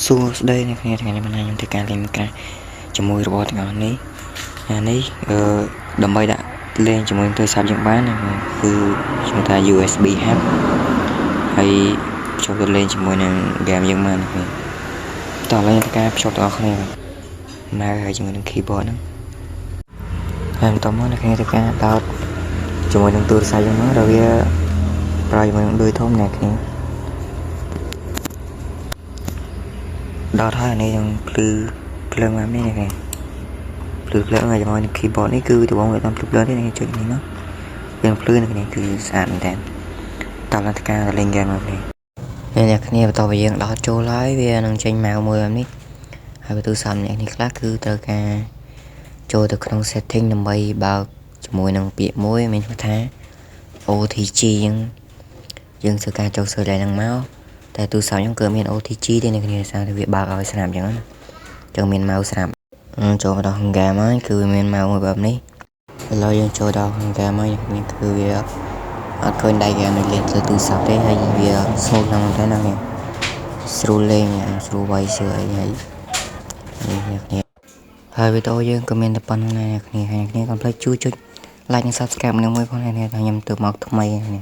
សួស្តីអ្នកគ្នាថ្ងៃនេះបានខ្ញុំធ្វើការលេងក្រាស់ជាមួយរបស់ទាំងអស់នេះអានេះអឺដើម្បីដាក់លេងជាមួយទូរស័ព្ទយើងបានគឺឈ្មោះថា USB hub ហើយចូលទៅលេងជាមួយនឹងហ្គេមយើងបានអ្នកគ្នាតោះឥឡូវខ្ញុំធ្វើការភ្ជាប់ទាំងអស់គ្នា mouse ហើយជាមួយនឹង keyboard ហ្នឹងហើយបន្តមកអ្នកគ្នាធ្វើការដោតជាមួយនឹងទូរស័ព្ទយើងមកដល់វាប្រើជាមួយនឹងដូចធំអ្នកគ្នាដោតហើយអានេះនឹងភ្លឺភ្លើងមកនេះនេះភ្លឺភ្លើងហើយជាមួយនឹង keyboard នេះគឺដំបូងវាតាមភ្លឺភ្លើងទេនេះចុចនេះមកវាភ្លឺនេះគឺស្អាតមែនតើតើឡើងធ្វើការលេងហ្គេមមកនេះនេះអ្នកគ្នាបន្ទាប់ពីយើងដោតចូលហើយវានឹងចេញមកមួយបែបនេះហើយទូរស័ព្ទអ្នកនេះខ្លះគឺត្រូវការចូលទៅក្នុង setting ដើម្បីបើកជាមួយនឹងពាក្យមួយមានឈ្មោះថា OTG យើងយើងធ្វើការចូល search ឡើងហ្នឹងមកតែទូរស័ព្ទខ្ញុំគឺមាន OTG ទេអ្នកគ្នាសារតែវាបើកឲ្យស្រាប់អញ្ចឹងណាចឹងមាន mouse ស្រាប់ចូលមកដល់ក្នុង game ហើយគឺវាមាន mouse មួយបែបនេះឥឡូវយើងចូលដល់ក្នុង game ហើយនេះគឺវាអត់ឃើញដៃ game នៅលេងលើទូរស័ព្ទទេហើយវា smooth ខ្លាំងមែនតើណានេះស្រួលលេងស្រួលវាយសឿអីហើយនេះអ្នកគ្នាហើយវីដេអូយើងក៏មានតែប៉ុណ្្នឹងដែរអ្នកគ្នាហើយអ្នកគ្នាកុំភ្លេចជួយចុច like និង subscribe នឹងមួយផងដែរអ្នកខ្ញុំទៅមកថ្មីនេះ។